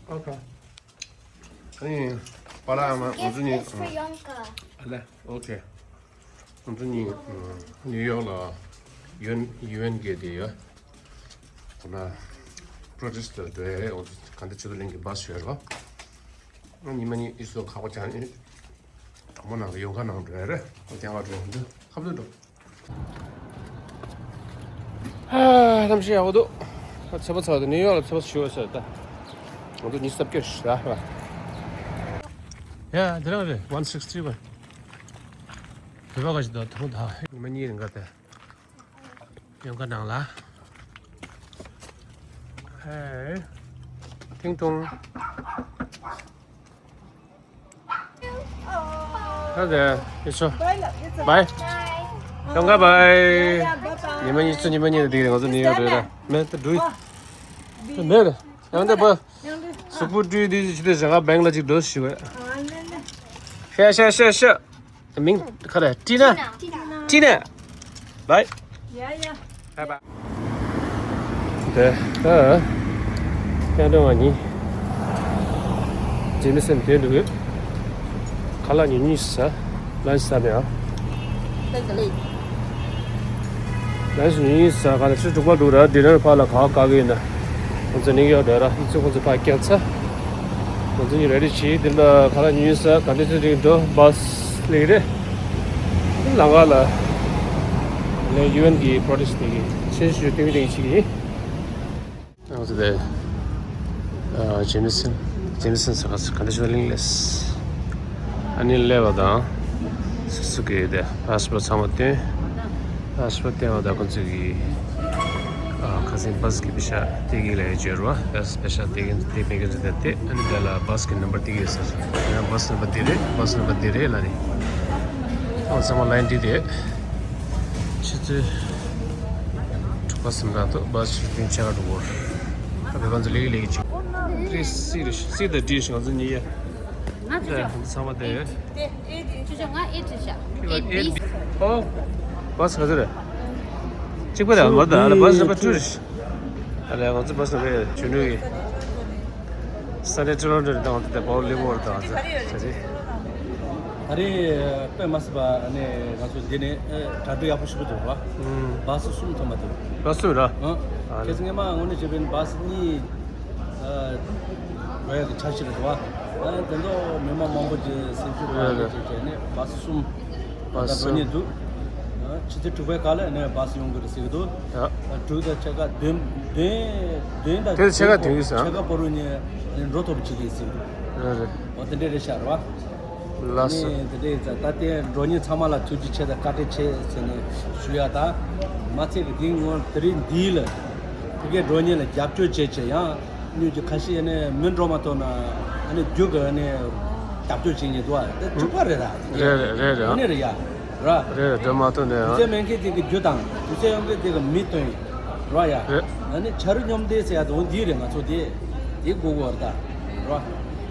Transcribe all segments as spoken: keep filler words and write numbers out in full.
Okay. ཨ་ནི་པཱ་ལགས་ཨ་མ་ང་ཚོ་གཉིས། Gift is for Yonka. ཨ་ལེ། Okay. ང་ཚོ་གཉིས་ནིའུ་ཡོག་ལ་ཡུ་ཨེན་ཡུ་ཨེན་གྱི་དེ་ཡོད། ཁོ་ན་པྲོ་ཊེ་སི་ཊར་འགྲོ་ཡ་རེད། ང་ཚོ་ག་འདྲ་བྱེད་དུ་ལེན་གྱི་བྷ་སི་ཡོད་རོ། ཉི་མ་གཉིས་ཨི་སོ་ཁག་པོ་ཆགས་ནས་གྲོགས་མོ་ནང་གི་ཡོང་ཁ་ནང་འགྲོ་ཡ་རེད། ཁོ་ཀྱང་ང་འགྲོ་འདུག་ཁ་བརྡ་འགྲོ། ཧ། གནམ་གཤིས་ཡག་པོ་འདུག་ཚ་པོ་ཚ་པོ་འདུག་ནིའུ་ཡོག་ལ་ཚ་པོ་ཞུ་བ་ཟེར་ད། ང་ཚོ་ཉི་ཤུ་རྩ་བརྒྱད་རེད་ད། ཡ་དེ་རང་རེད། ཝན་སིག་སི་ཐི་ཝན། བོད་པ་ག་ཞིག་ད་ཐུང་ད་ཉི་མ་གཉིས་རིང་ག་དེ། ཡོང་ཁ་ནང་ལ། ཧེ། ཐིང་ཐུང་། ད་དེ་ཡོད་ཆོ། Bye. Bye. Bye. ཡོང་ཁ་bye. ཉི་མ་གཉིས་ཚོ་ཉི་མ་གཉིས་ལ་དེ་རིང་ང་ཚོ་ནིའུ་ཡོག་འགྲོ་ཡ་ར། མེད་ད་འགྲོ་ཡི། མེད་ར། ཡང་ད་པ། གཟུགས་པོ་བཀྲུས་དུས་ཅི་དེ་ཞག་ག་བེང་ལ་ཅིག་འགྲོ་ཞིག་བས། ཤ་ཤ་ཤ་ཤ། མིང་ག་རེ། ཊི་ན། ཊི་ན། Bye. ཡ་ཡ། Bye bye. དེ་ཨ། ཀྱང་འདྲ་བ་ཉིན། ཇེ་མི་སན་དེ་འདུག་ཁ་ལག་ཉུང་ཉུང་ཟ། ལན་ཆི་ཟ་ནས་ཨ། ལན་ཆི་ཉུང་ཉུང་ཟ། ག་ནས་ཆུ་དྲུག་པ་འདུག་ར། ཌི་ནར་ཕར་ལ་ག་བ་ག་གི་ཡིན་ན། ཁོང་ཚོ་ནིའུ་ཡོག་འདྲ་ར། ཁོང་ཚོ་ཁོང་ཚོ་ཕར་བསྐྱལ་ཚར། ང་ཚོ་གཉིས་རེ་ཌི་བྱས། འདི་ལ་ཁ་ལག་ཉུང་ཉུང་ཟ། ག་འདྲ་ཚོད་ཅིག་འགྲོ། བྷ་སི་སླེབས་རེད། ལམ་ཁ་ལ་ནས་ཡུ་ཨེན་གྱི་པྲོ་ཊེ་སི་ཊི་དེ་གི་ཆེད་ཞུ་སྟོན་གྱི་ཅིག་ཡིན། ང་ཚོ་དེ་ཨ་ཇེ་མི་སན། ཇེ་མི་སན་ཟེར་ག་ཟེར་ག་འདྲ་ཞིག་གླིང་ལས། ཨ་ནི་སླེབས་པ་དང་། སུ་སུ་གི་དེ་པཱ་སི་པོར་ཊི་ཚང་མ་སྟོན། པཱ་སི་པོར་ཊི་སྟོན་པ་དང་ཁོང་ཚོ་གི་ཨ་ཁ་སང་བྷ་སི་གི་པེ་ཤ་སྟེར་གི་ལས་བྱོས་རོགས། པཱ་སི་པེ་ཤ་སྟེར་གི་སྟེར་མེད་གི་ཟེར་ཏེ། ཨ་ནི་དེ་ལ་བྷ་སི་གི་ནམ་བར་སྟེར་གི་ཡོད་ཟེར། ཡང་བྷ་སི་ནམ་བར་འདི་རེད། བྷ་སི་ནམ་བར་འདི་རེད་ལབ་ནས། ཨ་ཚང་མ་ལའིན་འདི་རེད། ཆུ་ཚོད་དྲུག་པ་ཟིན་འདྲ་འདུག་བྷ་སི་ཆུ་ཚོད་ཕྱེད་ཀ་འགྲོ་གི་རེད། ད་བོད་པ་ཚོ་ལེགས་ཀྱི་ལེགས་ཀྱི་བྱུང་། ཏྲི་སི་རེད། སི་ད་ཏྲི་ཞིག་ང་ཚོ་གཉིས་ཡ། ང་ཚོ་ལ་ཚང་མ་དེ། ཆུ་ཚོད་ང་ཨེ་ཏྲི་ཤག་ཨེ་ཏྲི། ཨོ། བྷ་སི་ག་ཚོད་རེད། གཅིག་པ་རེད། མ་རེད། ཨ་ལ་བྷ་སི་ནམ་བར་ཊུ་རེད། ཨ་ལ་ང་ཚོ་བྷ་སི་ནམ་བར་གྱོན་འགྲོ་གི། ས་ནས་ཊོ་རོན་ཊོ་ནས་བཏང་བ་དེ་བའོ་ལེ་མོར་དང་ས་རེད། ད་རེས་དཔེ་མ་སྲིད་པ་ནས་ང་ཚོ་འདི་ནས་གྲ་སྒྲིག་ཡག་པོ་ཞིག་འདུག་བ། བྷ་སི་གསུམ་ཐོན་པ་འདུག་བྷ་སི་གསུམ་ར། ཨ་ཁྱེད་ཚོ་སྔས་མ་དངོས་གནས་བྱས་པའི་བྷ་སི་གཉིས་འགྲོ་ཡག་གི་འཆར་གཞི་རེད་བ། དེ་ཚོ་མི་མང་མང་པོ་ཅིག་སེམས་ཤུགས་རེད་རེད། བྱས་ནས་བྷ་སི་གསུམ། བྷ་སི་གསུམ་འགྲོ་ཉེན་འདུག་ཆུ་ཚོད་དྲུག་པའི་སྐབས་ལ་ནས་བྷ་སི་ཡོང་གི་རེད་ཟེར་གི་འདུག་ཡ། དྲུག་དང་ཕྱེད་ཀ་བདུན། བདུན། བདུན་དང་དེ་ཕྱེད་ཀ་དུས་ཀྱི་ས། ཕྱེད་ཀ་བར་དུ་ནས་འགྲོ་ཐུབ་པ་བྱེད་ཀྱི་ཡིན་ཟེར་གི་འདུག་རེད་རེད། འོ་དེ་འདྲས་རེད་ཤག་རེད་བ། ལགས་སོ། ནས་དེ་འདྲས་ཡིན་ཙང་ད་ལྟའི་འགྲོ་ཉེན་ཚང་མ་ལ་ཐུགས་རྗེ་ཆེ་དང་བཀའ་དྲིན་ཆེ་ཟེར་ནས་ཞུ་ཡ་དང་། མ་ཚད་ཀྱི་དེའི་སྔོན་དེ་རིང་འདི་ལ་ཕ་གིའི་འགྲོ་ཉེན་ལ་རྒྱབ་སྐྱོར་བྱེད་བྱེད་ཡང་། སྣོད་ཀྱི་ཁ་ཤས་ནས་མི་འགྲོ་མ་ཐུབ་ན་ཨ་ནི་རྒྱུ་གི་ཨ་ནི་རྒྱབ་སྐྱོར་བྱེད་ཉེན་འདུག་ཨ། དེ་གཅིག་པ་རེད་ད། རེད་རེད་རེད་རེད། ཨ་ནི་རེད་ཡ། ར། རེད་རེད། འགྲོ་མ་ཐུབ་ནས་དུས་ཚོད་མེད་མཁན་དེ་གི་རྒྱུ་དང་དུས་ཚོད་ཡོང་མཁན་དེ་གི་མི་སྟོན་ར་ཡ། རེད། ཨ་ནི་ཆ་རུ་སྙོམས་འདེགས་ཟེར་ཡ་དང་འདི་རེད། ང་ཚོ་དེ་དེ་དགོས་དགོས་རེད་ད་ར།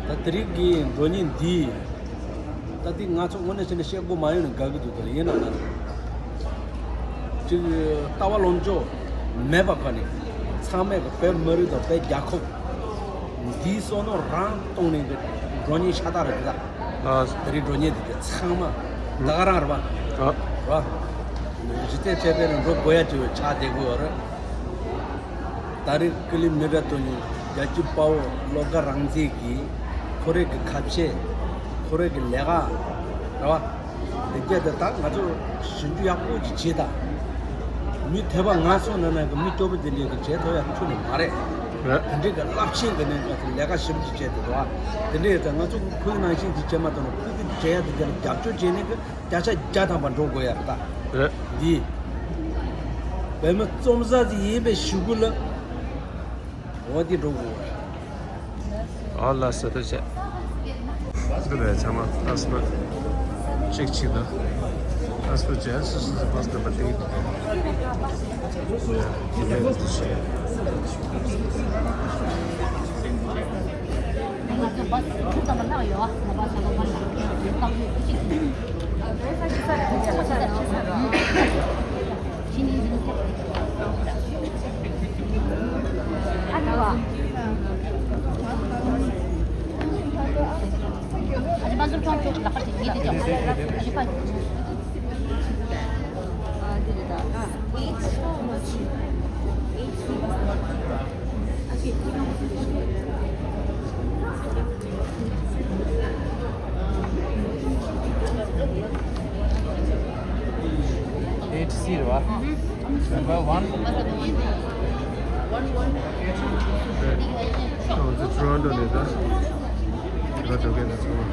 ད་དེ་རིང་གི་འགྲོ་ཉེན་འདི། ད་འདི་ང་ཚོ་དངོས་གནས་བྱས་ན་བཤད་དགོས་མ་ཡོང་ནས་དགའ་གི་འདུག་ད་ཡིན་ན་ན་ཅིག་ལྟ་བ་ལོངས་སྤྱོད་མེད་པ་ག་ནས་ཚང་མས་གི་བོད་མི་རིགས་དང་བོད་རྒྱལ་ཁབ་འདིའི་བསམ་བློ་རང་གཏོང་ནས་གི་འགྲོ་ཉེན་ཤ་སྟག་རེད་འདི་ད། ཨ། ད་རེས་འགྲོ་ཉེན་འདི་གི་ཚང་མ་ད་ག་རང་རེད་པ། ཨ། རེད་པ། གཞི་རྩའི་ཁེ་ཕན་ལ་འགྲོ་དགོས་ཡ་ཅིག་ཆགས་བསྡད་དགོས་ཡོད་རེད། ད་རེས་ཀི་ལི་མི་ར་ཏོ་ནི་རྒྱལ་གཅེས་དཔའ་བོ་བློ་དགའ་རང་བཙན་གྱིས་ཁོ་རེ་གི་ཁ་ཆེ་ཁོ་རེ་གི་ལས་ཀ་རེད་བ། དེ་རྒྱ་དེ་ད་ང་ཚོ་ཞིབ་འཇུག་ཡག་པོ་ཅིག་བྱེད་ད། མི་ཐོས་པ་ང་ཚོ་ནང་ན་གི་མི་སྐྱོ་པོ་དེ་འདྲས་གི་བྱེད་ཐུབ་ཡ་ཁྱོན་ནས་མ་རེད། རེད། དེ་འདྲས་གི་རླབས་ཆེན་གི་ནས་ང་ཚོ་ལས་ཀ་ཞིབ་འཇུག་བྱས་དེ་འདུག་བ། དེ་འདྲས་ཡོད་ཙང་ང་ཚོ་ཁོའི་ནང་བཞིན་གྱི་བྱེད་མ་ཐུབ་ན་ཁོའི་གི་བྱེད་ཡ་དེ་རྒྱ་ལ་རྒྱབ་སྐྱོར་བྱས་ནས་གི་བརྒྱ་ཆ་བརྒྱ་ཐམ་པ་འགྲོ་དགོས་ཡ་རེད་ད། རེད། འདི། བོད་མི་རྩོམ་ཟ་ཟི་ཡིན་པའི་ཞུ་སྐུལ་ལ། འོ་འདི་འགྲོ་དགོས་རེད། ཨོ་ལ་སོ་ཐུ་ཆེ། འདི་བས་ཚང་མ་པཱ་སི་པོར་ཊི་ཅེག་བྱེད་དོ། པཱ་སི་པོར་ཊི་ཅེག་སོ་སོ་སོ་པཱ་སི་པོར་ཊི་པར་ཏི་ཡིན། Eight zero, ah? Remember one? Oh, the Toronto later. Toronto get this one.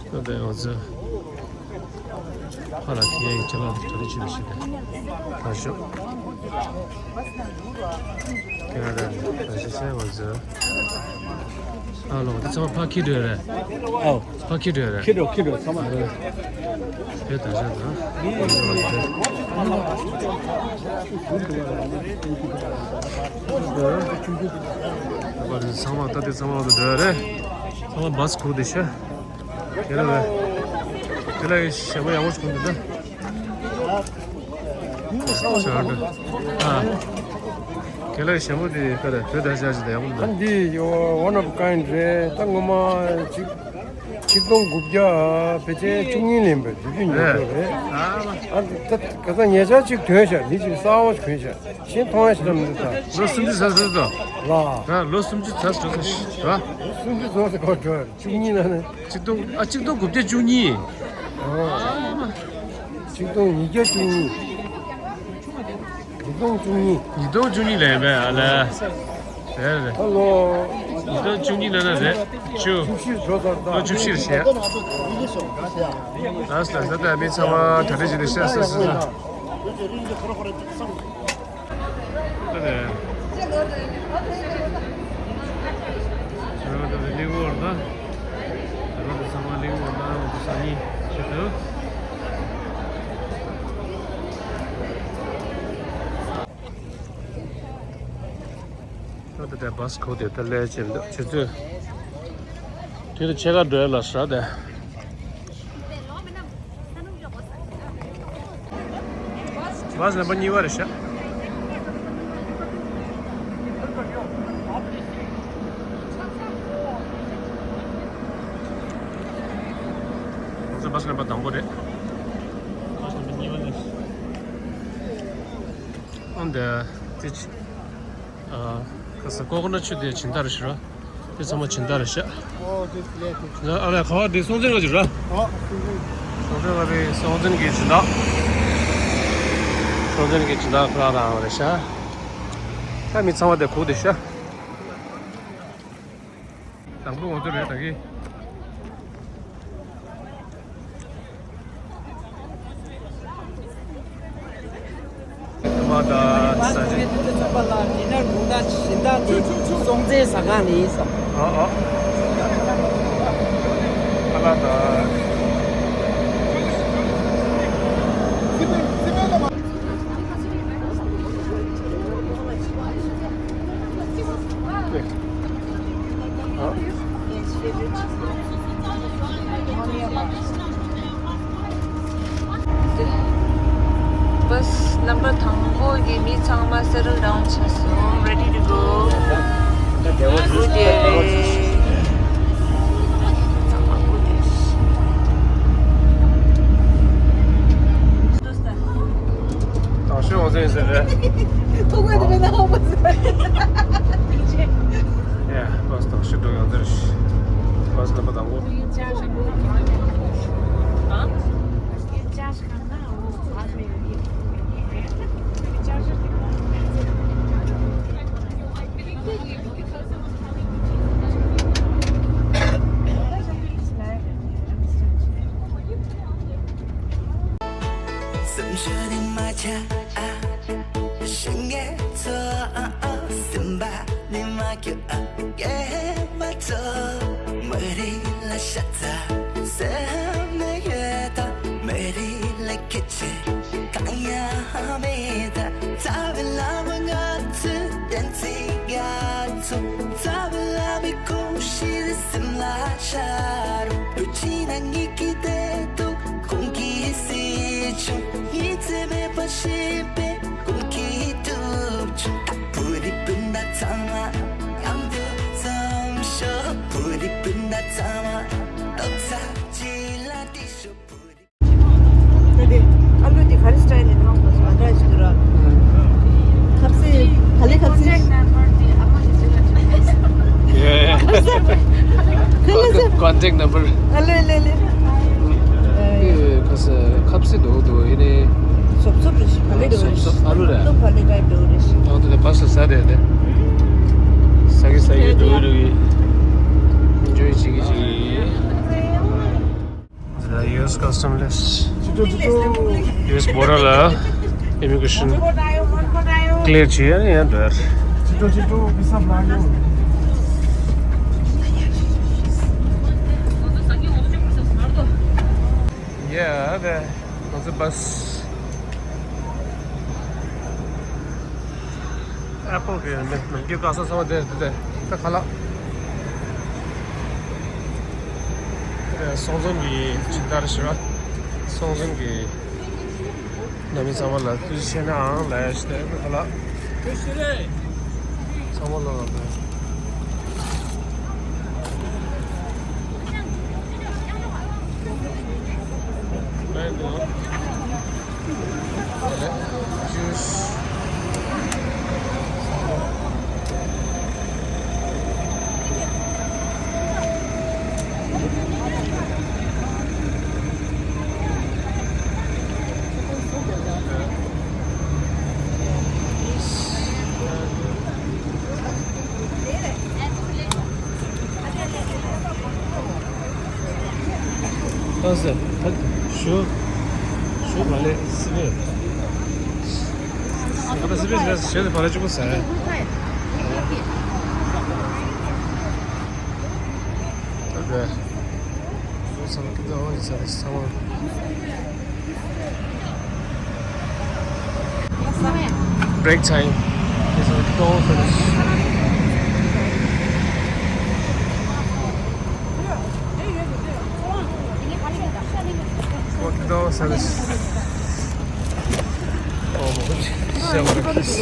ད་ལྟ་ང་ཚོ་ཕ་ལ་ཁྱེད་ཀྱི་ཁྱེད་ལ་ག་རེ་བྱེད་པ་ཞིག་རེད། ད་ཤོག་ཁྱེད་རང་ད་ཤི་སེ་ང་ཚོ་ཨ་ལོ་དེ་ཚང་མ་ཕ་ཁྱེད་འགྲོ་རེད། ཨོ། ཕ་ཁྱེད་འགྲོ་རེད། ཁྱེད་འགྲོ་ཁྱེད་འགྲོ་ཚང་མ་རེད། དེ་ད་ཤོག་ད། ཚང་མ་ད་དེ་ཚང་མ་འགྲོ་རེད། ཚང་མ་བཱས་ཁུག་དེ་ཤ། དེ་ལ་བས། དེ་ལ་ཞེ་པོ་ཡག་པོ་བྱུང་འདུག་ད། ཞེ་པོ་འདུག་ཨ། དེ་ལ་ཞེ་པོ་དེ་ཁ་ལ་བོད་ད་ཤ་ཞིག་ད་ཡག་པོ་འདུག་ཨ་འདི་ཡོ་one of a kind རེད། ད་ངོ་མ་ཅིག་ཆིག་སྟོང་དགུ་བརྒྱ་ཕལ་ཆེར་བཅུ་གཉིས་ལེན་པའི་དུས་རྒྱུན་ཉོ་ཆོག་རེད། ཨ་ད་ག་ས་ཉེ་ཆར་ཅིག་ཐོན་ཤག་འདི་ཅིག་གསར་པ་ཞིག་གོན་ཤག་གཞན་མཐོང་ཡ་ཞིག་ལ་མི་འདུག་ད། ལོ་སུམ་ཅུ་ཚར་སོང་ད། ལ། ད་ལོ་སུམ་ཅུ་ཚར་སོང་ད། ལོ་སུམ་ཅུ་ཚར་སོང་གོ་ད། བཅུ་གཉིས་ལ་ནི། ཆིག་སྟོང་ཨ་ཆིག་སྟོང་དགུ་བརྒྱ་བཅུ་གཉིས། ཨོ། ཆིག་སྟོང་ཉིས་བརྒྱ་བཅུ་གཉིས། ཉིས་སྟོང་བཅུ་གཉིས། ཉིས་སྟོང་བཅུ་གཉིས་ལས་མེད་ཨ་ལས། རེད་རེད། ཨ་ལོ། ཉིས་སྟོང་བཅུ་གཉིས་ལ་ན་རེད། བཅུ། བཅུ་བཞི་བཟོ་ཚར་ད། ལོ་བཅུ་བཞི་རེད་བཤད། ལགས་སོ་ལགས་སོ། ད་མི་ཚང་མ་ག་འདྲ་ཞིག་རེད་བཤད་ས་སོ་སོ། ད་ནས། ད་ནས་ལིང་ཝར་ད། ད་ནས་ཚང་མ་ལིང་ཝར་ད་ང་ཚོ་སང་ཉིན་ཆེད་དུ། ད་ལྟ་དེ་བཱས་ཁོ་དེ་ད་ལས་བྱེད་འདུག་ཆུ་ཚོད། དེ་ལ་ཕྱེད་ཀ་འགྲོ་ཡ་ལ་ཧྲ་དེ། བཱས་ལམ་པ་གཉིས་པ་རེད་ཤག་ང་ཚོ་བཱས་ལམ་པ་དང་པོ་རེད། བཱས་ལམ་པ་གཉིས་པ་ནས། ཨོ་འདི་དེ་ཆི། ཨ། ཁ་ས་ཀོ་ཀོ་ནཊ་ཆུ་དེ་ཇི་ལྟར་ཞུ་ར། དེ་ཚང་མ་ཇི་ལྟར་ཤག་ཨོ་དེ་ལས་དེ། ཨ་ལས་ཁ་བ་དེ་སྲོང་བཙན་གྱི་ར། ཨོ་སྲོང་བཙན། སྲོང་བཙན་ལ་བའི་སྲོང་བཙན་གྱི་ཇི་ལྟར། སྲོང་བཙན་གྱི་ཇི་ལྟར་ཁོ་རང་རང་རེད་ཤག་ད་མི་ཚང་མ་དེ་ཁུག་དེ་ཤག་དང་པོ་ང་ཚོ་རེད་ད་གི། མ་ད་ས་ཆ། ཚོགས་པ་ལ་འདི་ནས་དགོང་དག་སྦྱིན་བདག་དེ་སྲོང་བཙན་ཟ་ཁང་ནས་ཡིན་ས། ཨ་ཨ། ཨ་ལ་ད། བཱས་ལམ་པ་དང་པོ་གི་མི་ཚང་མ་settle down བྱས་སོང་། Ready to go. Good day. ཚང་མ་good day. ད་ཤོད་འོང་ཟེར་ཟེར་རེད། ཐུག་པ་དེ་མེད་ན་ཧོ་པ་ཟེར། ཡ། བཱས་ད་ཤོད་འགྲོ་ཡོང་ཟེར། བཱས་ལམ་པ་དང་པོ། སེམས་ཤུགས་ནི་མ་ཆག་ཨ། ཞིང་ངལ་ཚོ་ཨ་ཨ། སེམས་པ་ནི་མ་སྐྱོ་ཨ། སྐྱེ་བ་ཚོ་མ་རིག་ལ་ཤ་ཚ། སེམས་ནི་ཡོད་ད་མ་རིག་ལ་ཁྱད་ཆེ་གང་ཡང་མེད་ད། རྩ་བའི་བླ་མ་ང་ཚོའི་བསྟན་འཛིན་རྒྱ་མཚོ། རྩ་བའི་བླ་མའི་གོམས་གཤིས་སེམས་ལ་ཤར། རུ་ཆེན་ན་ཉིད་ཀྱི་བདེ་སྡུག་ཁོང་གིས་སྲིད་བྱུང་། ཉིན་མཚན་མེད་པར་ཤེས་པའི་ཁོང་གི་ ཚང་མ་མཉམ་དུ་འཛོམས་ཤོག་བོད་རིགས་སྤུན་ཟླ་ཚང་མ་རྡོག་རྩ་གཅིག་ལ་བསྡད་ཤོག་བོད་རིགས། ད་དེ་ཨ་ལོ་དེ་ག་རེ་སི་ཊལ་ནས་ནང་ལ་སོང་ཨ་འདྲ་ཞིག་འདུག་ར། ཁ་ཟས་ག་ལེ་ཁ་ཟས། ཁ་ལ་ཟས། ཁ་ལ་ཟས། Contact number. ཨ་ལེ་ལེ་ལེ། ཁ་ཟས་ཁ་ཟས་འདུག་འདུག་ཡིན་ནའི། སོབ་སོབ་རེ་ཞིག་ག་ལེ་འདུག་རེ་ཞིག་སོབ་སོབ་ཨ་ལུ་རེད། ལོ་ག་ལེ་ཊའིབ་འདུག་རེ་ཞིག་ཨ་དེ་ལ་བ་ས་ས་རེད་དེ། ས་གི་ས་གི་འདུག་འདུག་ཡིན། ཨེན་ཇོའི་བྱེད་ཀྱི་བྱེད་ཀྱི། The U S Custom List. U S border ལ་immigration clear བྱེད་ཡ་ཡང་འདུག Yeah, the, the bus. Apple གི་ནི་ནམ་རྒྱུན་ག་ས་ཚང་མ་དེ་དེ་དེ་ད་ཁ་ལག་དེ་སོང་ཙང་གི་ཇི་ལྟར་ཞུ་བ། སོང་ཙང་གི་ནམ་ཡིན་ཚང་མ་ལ་ཐུགས་རྗེ་ཆེ་ནའང་ལ་ཡ་ཞུ་དེ་ཁ་ལག་ཚང་མ་ལ་ལ་དེ། Mango. Juice. ཨ་ཟེར། ད་ཞུ། ཞུ་བ་ལས་སི་པེ། ད་སི་པེ་ཟེར་ཞེས་བ་ལས་གཅིག་པོ་ཟེར། ད་ད། ཚང་མ་ཀི་ཏོ་ཡིན་ས་རེད་ཚང་མ། Break time. It's like twelve minutes. What the hell is this? Oh, my God. ལབ་ཤ་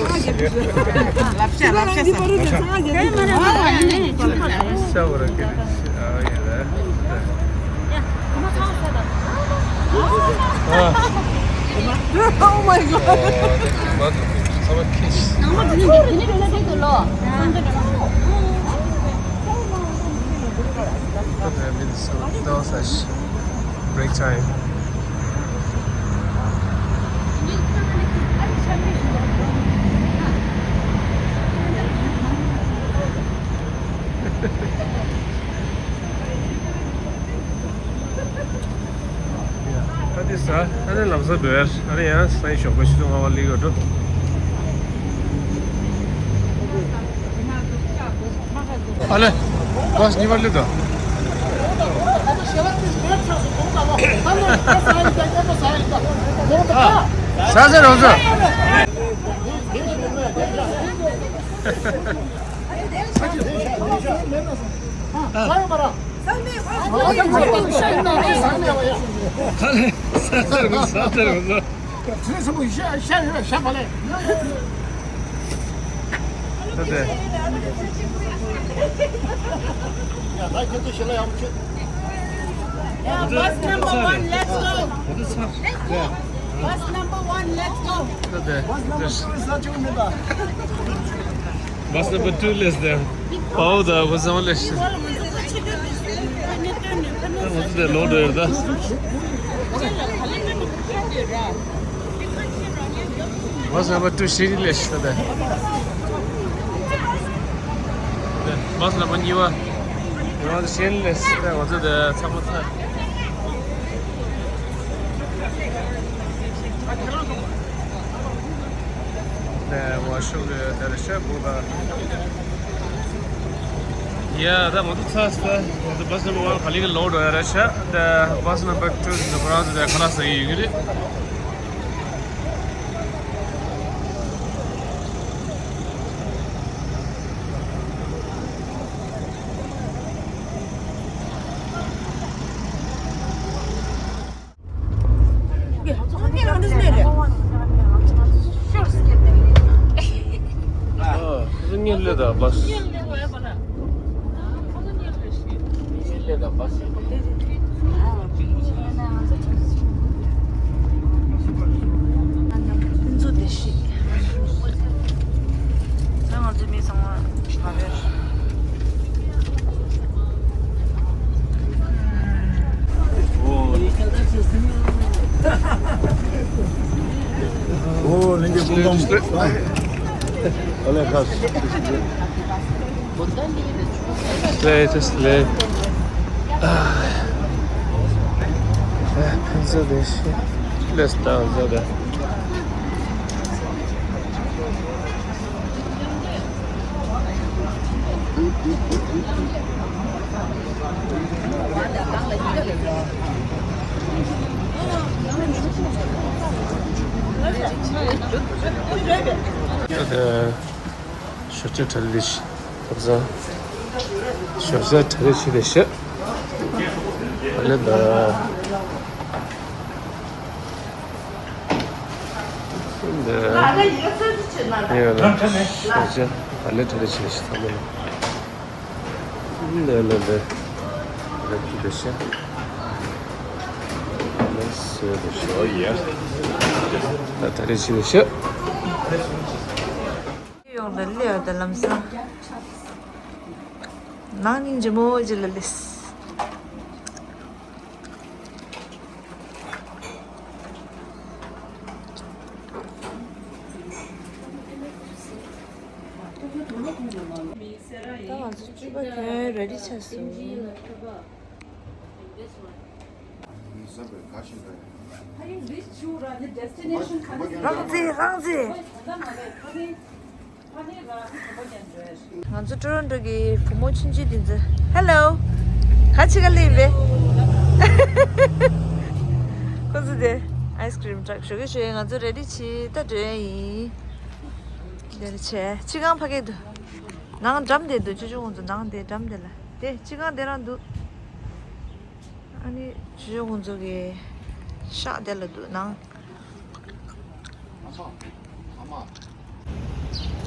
ལབ་ཤ་ས། ཤ་བོ་ར་ཀེ་རི་ཤ་ཨ་ཡེ་ར། Oh my God. Break time. ད་དེ་ས་ཨ་ནི་ལམ་ས་འགྲོ་ཡ། ཨ་ནི་ཡང་ས་ཡི་ཞོགས་པ་ཆུ་ཚོད་ལྔ་པ་སླེབས་ཡོད་འགྲོ། ཨ་ལེ། བས་གཉིས་པ་སླེབས་དང་། ཨ། ཟ་ཟ་རོགས་ཟ། ཨ། ཁ་ལེ། ཟ་ཟ་རོགས་ཟ། ཟ་ཟ་རོགས་ཟ། ད་དེ། Yeah, bus number one, let's go. Bus number one, let's go. ད་དེ། Bus number two, let's go. Bus number two, let's go. ང་ཚོ་དེ་ལོག་འགྲོ་ཡོད་ད། Bus number two ཞིག་ལས་ཤི་ད། Bus number གཉིས་པ། ང་ཚོ་ཞིག་ལས་ཤི་ད། ང་ཚོ་དེ་ཚང་མ་ཚར། ནས་ཝ་ཤོ་གི་དེར་ཤ་བུ་ལ། ཡ་ད་ང་ཚོ་ཚར་སོང་། ང་ཚོ་bus number one ག་ལེ་གི་ལོག་འགྲོ་ཡ་རེད་ཤག་ད་bus number two ནི་ཁོ་རང་ཚོ་དེ་ཁ་ལག་ཟ་གི་ཡོད་ཀྱི་རེད། ཨ། ངས་ ད་བྷ་སི། ཕུན་ཚོགས་བདེ་སྐྱིད། ད་ང་ཚོའི་མི་ཚང་མ་ག་པར། ཨོ། ལྷན་རྒྱས་སྐུ་ཁམས། ཨོ་ལེ་ཁ། ལེ་ཏེས་ལེ། ཨ། ཕུན་ཚོགས་བདེ་སྐྱིད། ལེས་དང་ཟོ་དང་། ཞོགས་ཇ་གྲ་སྒྲིག་བྱེད། ཞོགས་ཇ་གྲ་སྒྲིག་བྱེད་དེ་ཤི། ཨ་ལེ་ད། འདི། ཡ་ལ་ཞོགས་ཇ་ཨ་ལེ་གྲ་སྒྲིག་བྱེད་དེ་ཤི་ཚང་མ་ལ། འདི་ལ་འདི། རེད་དེ་ཤི། ཨ་ལེ་སོས་དེ་ཤི། ཨོ་ཡ། ད་གྲ་སྒྲིག་བྱེད་དེ་ཤི། ཡོང་ལ་ལེ་ཡོད་ལམ་སང་། ནང་སྙིང་རྗེ་མོ་ཅིག་ལ་ལེས། ད་ང་ཚོ་སྤྱོད་པ་གྱོན་རེ་ཌི་ཆགས་སོང་། རང་བཙན་རང་བཙན། ང་ཚོ་ཊོ་རོན་ཊོ་གི་བུ་མོ་ཆུང་ཆུང་དེ་ཚོ། ཧེ་ལོ། ག་ཅི་ག་ལེ་ཡིན་པས། ཁོ་ཚོ་དེ་ཨའི་སི་ཀྲིམ་ཊྲག་ཞོགས་ཀས་ཞོགས་ཀས་ང་ཚོ་རེ་ཌི་བྱེད་ད་འགྲོ་ཡ་ཡིན། དེར་བྱས་ཕྱི་ཁང་ཕ་གིར་འདུག་ནང་འགྲམ་དེ་འདུག་ཅོ་ཅོ་ཁོང་ཚོ་ནང་དེ་འགྲམ་དེ་ལ་དེ་ཕྱི་ཁང་དེ་རང་འདུག་ཨ་ནི་ཅོ་ཅོ་ཁོང་ཚོ་གི་ཤག་དེ་ལ་འདུག་ནང་།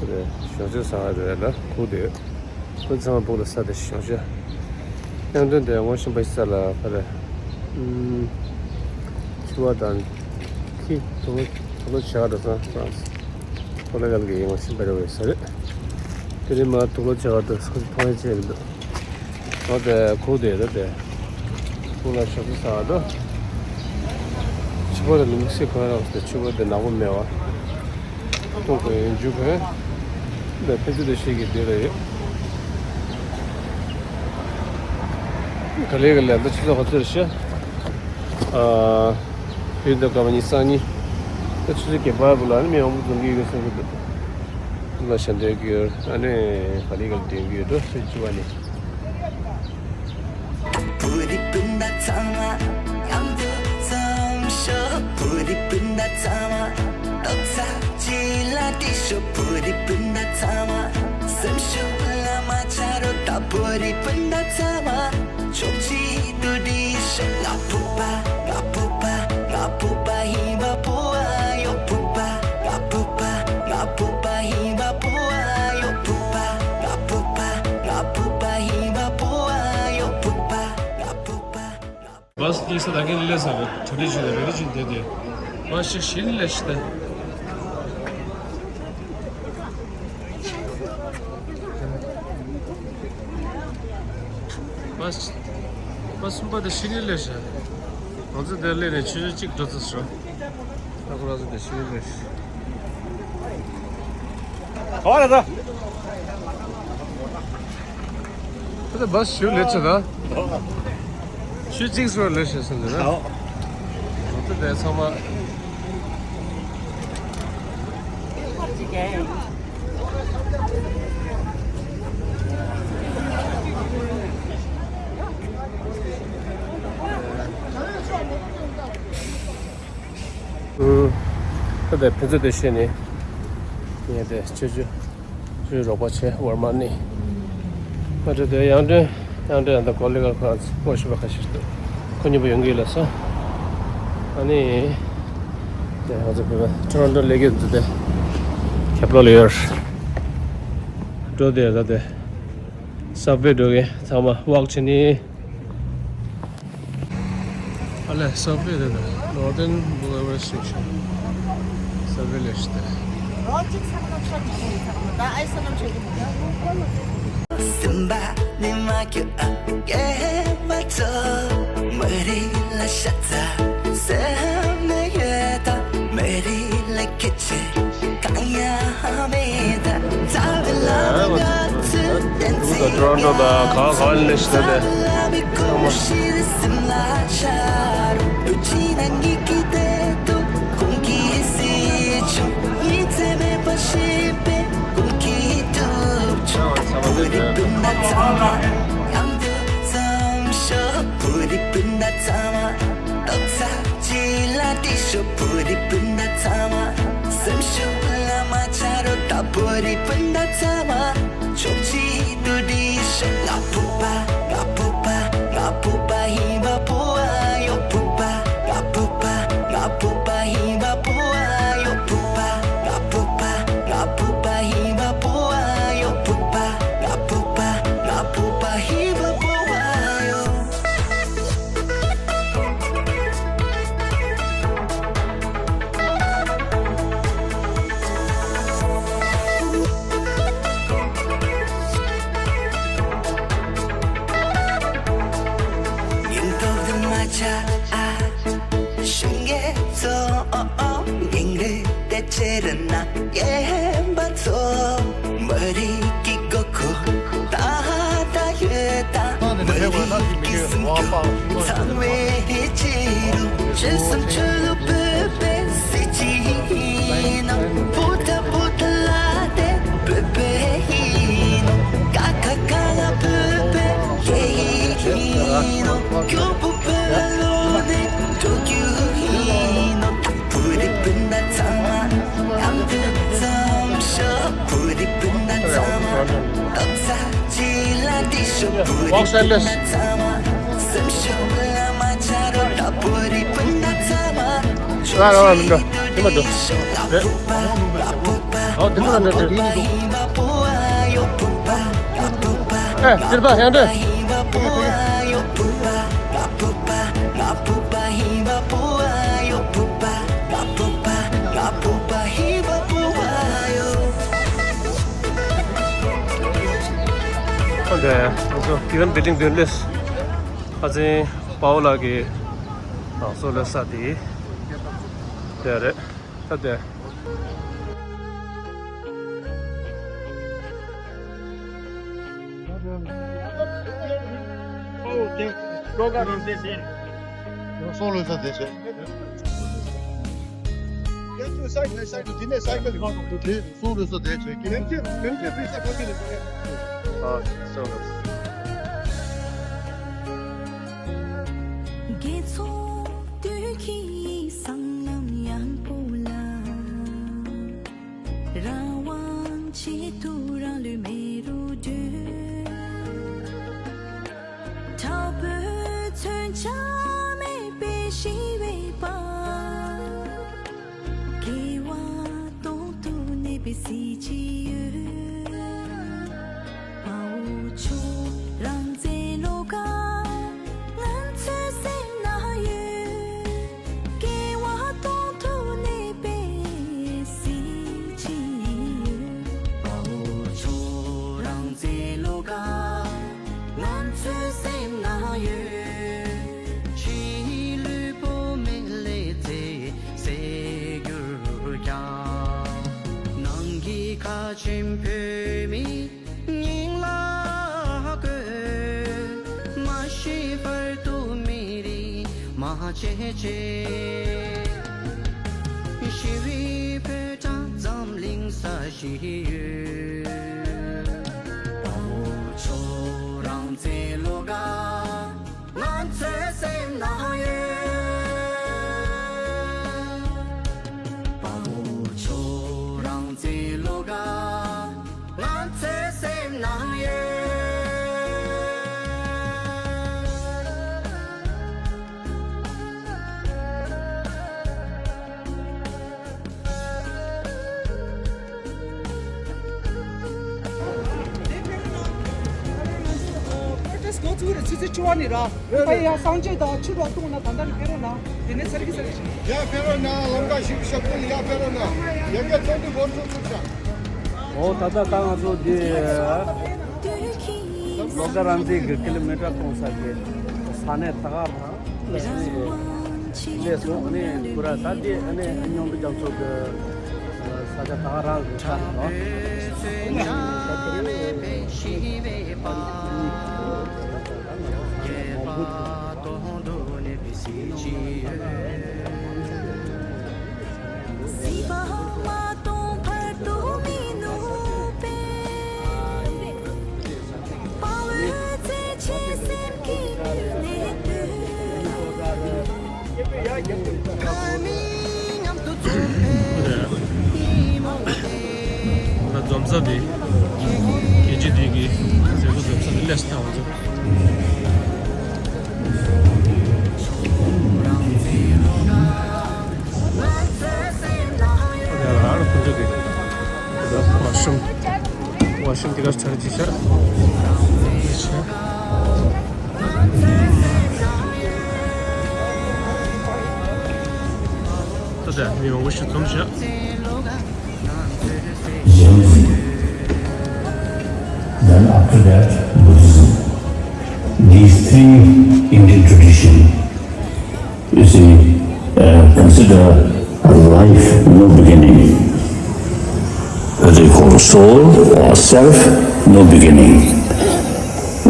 ཞོགས་ཇ་ཟ་བ་རེད་ལ་ཁུག་དེ། ཁོ་ཚང་མ་སྦུག་ལ་ས་དེ་ཞོགས་ཇ། དབྱངས་སྒྲོན་དེ་ངོ་ཤེས་པ་ཞིག་ས་ལ་ཕ་རེད། ཕྱུ་པ་དང་ཁྱི་དུག་ལོག་དུག་ལོག་བྱེད་ག་འགྲོ་སོང་ཧྥ་རན་སི། ཁོ་ལ་གལ་གྱི་ངོ་ཤེས་པ་རེད་བས་ས་རེད། དེ་རིང་མ་དུག་ལོག་བྱེད་ག་འགྲོ་སོང་མཐོང་ཡ་ཆེ་གི་འདུག་ཨོ་དེ་ཁུག་དེ་རེད་དེ། ཁུག་ལ་ཞོགས་ཇ་ཟ་བ་འགྲོ། ཕྱུ་པ་དེ་ལུམ་སི་གོན་རོགས་དེ་ཕྱུ་པ་དེ་ནག་པོ་མེད་བ། ཏོག་གོན་ཡོན་ཇུ་གོན། འདི་ཕན་ཚུན་དུ་ཤེས་ཀྱི་དེ་རེད། ག་ལེ་ག་ལེ་འདི་ཆུ་ཚོད་ག་ཚོད་རེད་ཤག་ཨ། བོད་ཟླ་དགུ་པ་ཉི་ཤུ་རྩ་གཉིས། ད་ཆུ་ཚོད་བརྒྱད་པ་བུ་ལ་ནི་མི་མང་པོ་འཛོམས་ཀྱི་ཡོད་བསམ་གྱི་འདུག་ལ་ཞལ་འདོན་གྱི་ཡོད། ཨ་ནི་ག་ལེ་ག་ལེ་འདོན་གྱི་ཡོད་འགྲོ་ཚོད་ཅི་བ་ནི། བོད་རིགས་སྤུན་ཟླ་ཚང་མ་མཉམ་དུ་འཛོམས་ཤོག་བོད་རིགས་སྤུན་ཟླ་ཚང་མ་རྟོག་ཚ་གཅིག་ལ་སྒྲིལ་ཤོག་བོད་རིགས་སྤུན་ཟླ་ཚང་མ་སེམས་ཤུགས་ལ་མ་ཆགས་རོགས། ད་བོད་རིགས་སྤུན་ཟླ་ཚང་མ་ཕྱོགས་གཅིག་ཏུ་སྒྲིལ་ཤོག་ང་བོད་པ། ང་བོད་པ། ང་བོད་པ་ཡིན་པ་བོད་པ་ཡོད། བོད་པ། ང་བོད་པ། ང་བོད་པ་ཡིན་པ་བོད་པ་ཡོད། བོད་པ། ང་བོད་པ། ང་བོད་པ་ཡིན་པ་བོད་པ་ཡོད། བོད་པ། ང་བོད་པ། བྷ་སི་སླེབས་ས་ད་གིན་སླེབས་ས་རེད། གྲ་སྒྲིག་བྱས་ནས་རེ་རེ་བྱས་བསྡད་དེ། བྷ་སི་ཞིག་ཞིག་སླེབས་ཤག་ད། བྷ་སི་བྷ་སི་གསུམ་པ་དེ་ཞིག་སླེབས་ཤག་ང་ཚོ་འདིར་སླེབས་ནས་ཆུ་ཚོད་གཅིག་འགྲོ་ཚར་སོང་། ད་ཁོ་རང་ཚོ་འདིར་ཞིག་སླེབས་ཤག་ག་པར་རེད་ད། ད་ལྟ་བྷ་སི་ཞིག་སླེབས་ཚར་ད། ཆུ་ཚོད་གཅིག་སོང་སླེབས་ཤག་ཟེར་འདི་ན། ཨོ། ང་ཚོ་འདིར་ཚང་མ། ད་ལྟ་ཕན་ཚུན་དེ་བཤད་ནས་ངས་དེ་ཆུ་ཆུ་ཆུ་རོགས་པ་བྱས་ཝར་མ་ནི་ང་ཚོ་དེ་དབྱངས་སྒྲོན་དབྱངས་སྒྲོན་ཡང་དག་ཀོ་ལི་གར་ཁོ་རང་ཚོ་སྔོན་ཞུ་བ་ཁ་ཤས་ཤིག་འདུག་ཁོ་གཉིས་པོ་ཡོང་གི་ཡོད་ལ་སོ། ཨ་ནི་དེ་ང་ཚོ་བོད་པ་ཊོ་རོན་ཊོ་སླེབས་ཀྱི་འདུག་དེ་ཁྱབ་ལོ་ལ་ཡོད། འགྲོ་དེ་ད་དེ། སབ་ཝེ་འགྲོ་གི་ཚང་མ་ཝོག་བྱེད་ནི། ཨ་ལས་སབ་ཝེ་དེ་དེ། Northern Boulevard Station། སབ་ཝེ་ལས་ཤི་དེ། སེམས་པ་ནི་མ་སྐྱོ་ཨ་ཡེ་མ་ཚོ། མ་རི་ལ་ཤ་ཚ་སེམས་ནི་ཡོད་ད། མ་རི་ལ་ཁྱེད་ཆེ་གང་ཡང་མེད་ད། ཚ་བའི་ལ་མ་ང་ཚོས་བསྟན་འཛིན་ད་ཊོ་རོན་ཊོ་ད་ག་ག་ལ་ཤི་ད་དེ། ཚ་བའི་ཀུ་ཤི་སེམས་ལ་ཤར་དུ་ཅི་ན་ངེད་ཀྱི་བདེ་སྡུག་ཁོང་གིས་སྲིད་ཆུང་ཡིད་ཚེ་མེད་པ་ཤེས་པའི་ཀུན་གྱིས་གྲུབ་ཆུང་བོད་རིགས་སྤུན་ཟླ་ཚང་མ་མཉམ་དུ་འཛོམས་ཤོག་བོད་རིགས་སྤུན་ཟླ་ཚང་མ་རྟོག་ཚ་གཅིག་ལ་སྒྲིལ་ཤོག་བོད་རིགས་སྤུན་ཟླ་ཚང་མ་སེམས་ཤུགས་ལ་མ་ཆག་རོགས་ད། བོད་རིགས་སྤུན་ཟླ་ཚང་མ་ཕྱོགས་གཅིག་ཏུ་སྒྲིལ་ཤོག་ང་བོད་པ། ང་བོད་པ། ང་བོད་པ་ཡིན་པ་བོ་ཨ་ཡོ། བོད་པ། ང་བོད་པ། ང་བོད་པ་ཡིན་པ་བོ་ཨ་ཡོ། བོད་པ། ང་བོད་པ། ང་བོད་པ་ཡིན་པ་བོ་ཨ་ཡོ། བོད་པ། ང་བོད་པ། ང་བོད་པ་ཡིན་པ་བོ་ཨ་ཡོ། ཉིན་ཐོ་དུ་མ་ཆ་ཨ། ཤུན་གེ་ཚོ་ཨོ་ཨོ། ཉིན་རེ་དེ་ཆེ་ར་ན་ཡེ་བ་ཚོ། མ་རིག་གི་གོ་ཁོ་ད་ད་ཡོད་ད། མ་རིག་གི་སེམས་ཀྱི་ཚང་བའི་ཧེ་ཆེ་རུ། ཆོས་སམ་ཆོས་ལུགས་བོད་པའི་སྲིད་སྤྱི་ཡིན་ནོ། བུ་ད་བུ་ད་ལ་དེ་བོད་པའི་ཡིན་ནོ། ཀ་ཁ་ག་ལ་བོད་པའི་སྐད་ཡིག་ཡིན་ནོ། སྐྱོ་པོ་བོད་ལ་ལོག་ནས་འགྲོ་རྒྱུ་ཡིན་ནོ། བོད་རིགས་སྤུན་ཟླ་ཚང་མ་མཉམ་དུ་འཛོམས་ཤོག་བོད་རིགས་སྤུན་ཟླ་ཚང་མ་རྟོག་ཚ་གཅིག་ལ་སྒྲིལ་ཤོག་བོད་རིགས་སྤུན་ཟླ་ཚང་མ་སེམས་ཤུགས་ལ་མ་ཆག་རོགས་ད། བོད་རིགས་སྤུན་ཟླ་ཚང་མ་ཕྱོགས་གཅིག་ཏུ་སྒྲིལ་ཤོག་ང་བོད་པ། ང་བོད་པ། ང་བོད་པ་ཡིན་པ་བོ་ཨ་ཡོ། བོད་པ། ང་བོད་པ། ང་བོད་པ་ཡིན་པ་བོ་ཨ་ཡོ། བོད་པ། ང་བོད་པ། ང་བོད་པ་ཡིན་པ་བོ་ཨ་ཡོ། བོད་པ། ང་བོད་པ། ང་བོད་པ་ཡིན་པ་བོ་ཨ་ཡོ། ཨོ་ཁེ། ང་ཚོ་ཡུ་ཨེན་བིལ་ཌིང་མདུན་སླེབས། ཨ་ཙི་པའོ་ལགས་ཀྱི་རང་སྲོག་བློས་བསགས་དེ་དེ་རེད། ད་དེ། ཨོ་ཁེ། ལོ་ག་རང་བཙན་ཟེར། རང་སྲོག་བློས་བསགས་དེ་བྱས། ཡང་ཁྱོད་སའི་ཀལ་སའི་ཀལ་དེ་ནས་སའི་ཀལ་ཡོང་དུ་དེ་སྲོག་བློས་བསགས་དེ་བྱས་ཀྱི། ཡང་ཁྱོད་ཡང་ཁྱོད་བུ་ས་ག་གི་རེད། ཨ་སྲོག་བློས་བསགས། དགེ་ཚོགས་དུས་ཀྱི་སང་ལམ་ཡང་པོ་ལ། རང་དབང་ཆེད་དུ་རང་ལུས་མེ་རུ་སྒྲོན། དྲག་པོའི་མཚོན་ཆ་མེད་པའི་ཞི་བའི་པ། དགེ་བ་སྟོང་དུ་གནས་པའི་གཟི་བརྗིད་ཡོད། དཔའ་བོ་ཁྱོད་རང་བཙན་བློ་དགའ་ང་ཚོའི་སེམས་ན་ཡོད། དགེ་བ་སྟོང་དུ་གནས་པའི་གཟི་བརྗིད་ཡོད། དཔའ་བོ་ཁྱོད་རང་བཙན་བློ་དགའ་ང་ཚོའི་སེམས་ན་ཡོད། ཕྱིའི་ལུས་པོ་མེ་ལས་བཙས་སེ་གྱུར་ཀྱང་། ནང་གི་ཁ་ཆེམས་བོད་མི་སྙིང་ལ་བཀོད། མ་ཤི་བར་དུ་མི་རིགས་མ་བརྗེད་ཅེས། ཞི་བའི་བོད་གྲངས་འཛམ་གླིང་ས་གཞི་ཡོད། དཔའ་བོ་ཁྱོད་རང་བཙན་བློ་དགའ་ང་ཚོའི་སེམས་ན་ཡོད། དཔའ་བོ་ཁྱོད་རང་བཙན་བློ་དགའ་ང་ཚོའི་སེམས་ན་ཡོད། ཚུར་ཚུར་ཚུར་ཆུ་བ་ནི་ར། ཨ་ཡ་སངས་རྒྱས་དང་ཆུ་ར་བཏུང་ན་ད་ལྟ་ནི་ཕེ་རོ་ན། དེ་ནས་ཚར་གི་ཚར་གི་ཆི། ཡ་ཕེ་རོ་ན་ལམ་ཁ་ཞིག་ཞབས་ཀུན་ཡ་ཕེ་རོ་ན། ཡ་ག་ཚོགས་འདུ་འགོ་ཚུགས་ཚུགས་ཤག་ཨོ་ད་ལྟ་ད་ང་ཚོ་འདི་ལོ་ཀ་རང་བཙན་གྱི་ཀི་ལོ་མི་ཊར་གཏོང་ས་གི་ས་གནས་ད་ག་རང་ལས་སོང་། ཨ་ནི་ཁོ་ར་ད་འདི་ཨ་ནི་སྙོམས་པའི་རྒྱ་མཚོ་གི་ས་ཆ་ད་ག་རང་གི་ཁ་ནོ། ད་འཛོམས་ས་དེ། རྒྱལ་སྤྱི་དེ་གི་མཛད་སྒོ་འཛོམས་ས་དེ་ལས་སུ་བཏང་བ་ཚོ། ད་ལ་ཁོ་ཚོ་གི་ཝ་ཤོམ་ཝ་ཤོམ་དེ་ག་ཚར་གྱི་ཤར། ད་ལྟ་མི་མང་པོ་ཞིག་འཛོམས་ཤག Then after that, Buddhism. These three Indian tradition, you see, uh, consider a life no beginning. Whether you call soul or self, no beginning.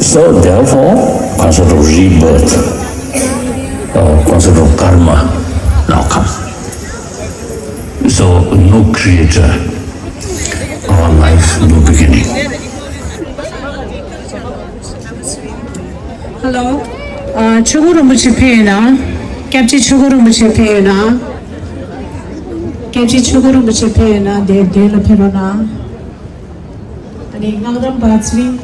So therefore, concept of rebirth, uh, concept of karma now come. So no creator, our life no beginning. Hello. ཨ། ཆོས་སྐུ་རིན་པོ་ཆེ་ཕེབས་ཡོད་ན། སྐྱབས་རྗེ་ཆོས་སྐུ་རིན་པོ་ཆེ་ཕེབས་ཡོད་ན། སྐྱབས་རྗེ་ཆོས་སྐུ་རིན་པོ་ཆེ་ཕེབས་ཡོད་ན་དེ་དེ་ལ་ཕེབས་རོགས་གནང་། ཨ་ནི་སྔགས་རམས་པ་ཚེ་རིང་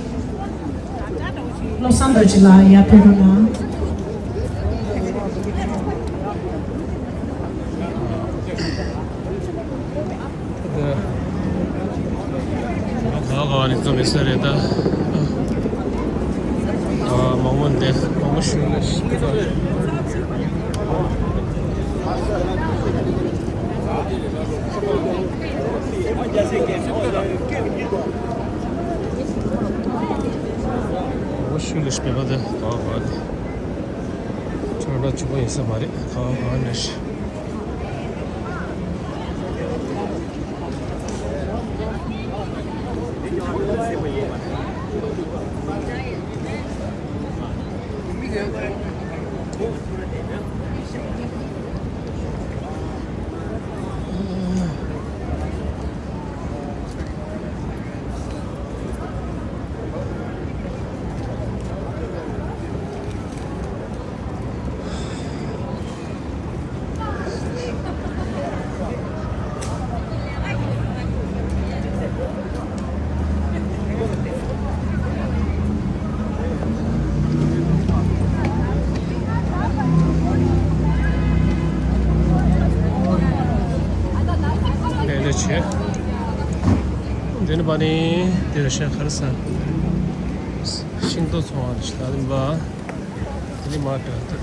བློ་བཟང་རྡོ་རྗེ་ལགས་ཡར་ཕེབས་རོགས་གནང་། ག་ག་ནས་འཛོམས་ཡོད་ས་རེད་ད། ཨ། མང་པོ་འདི་མང་པོ་ཞུ་ལ་ཞིག་ད། མང་པོ་ཞུ་ལ་ཞིག་པའི་ད་ག་ག་ནས་ཁྲ་ཁྲ་ཆུ་པོ་ཡིན་ས་མ་རེད། ག་ག་ནས་ཞིག་ལས་ལས་བྱེད། འདི་ནི་པ་ནི་དེ་ར་ཤ་ཁར་ས་ཤིང་ཏོག་ཚོང་བ་ཞིག་ལ་ལིམ་པ། དེ་ནི་མ་དྲག་ཏུ།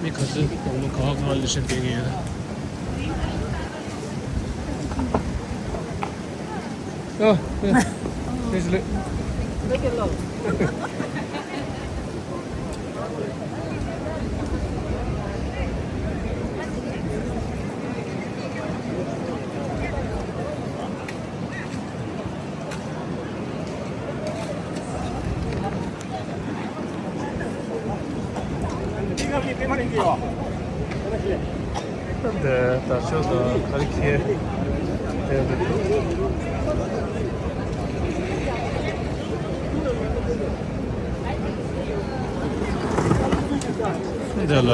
མི་ག་ཚོད་དཔང་པོ་ག་བ་ག་ལ་ཤར་བསྡད་ཀྱི་ཡོད། ཨ། ཨེ། ཨེ་ཅི་ལེ། འདི་དར་ལྕོག་དང་ག་རེ་ཁྱེར་དེ་འདུག་འདི་ལ་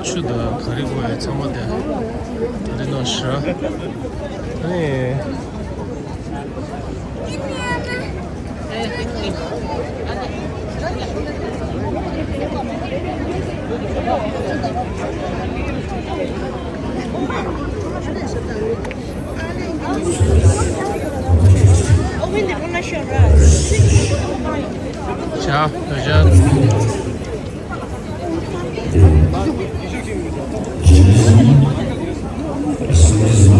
ཆུ་དང་ག་རེ་དགོས་ཡ་ཚང་མ་དེ་དེ་འདྲ་གནང་ཤག་ཨ་ནི། ཇ་ Jainism, Sikhism,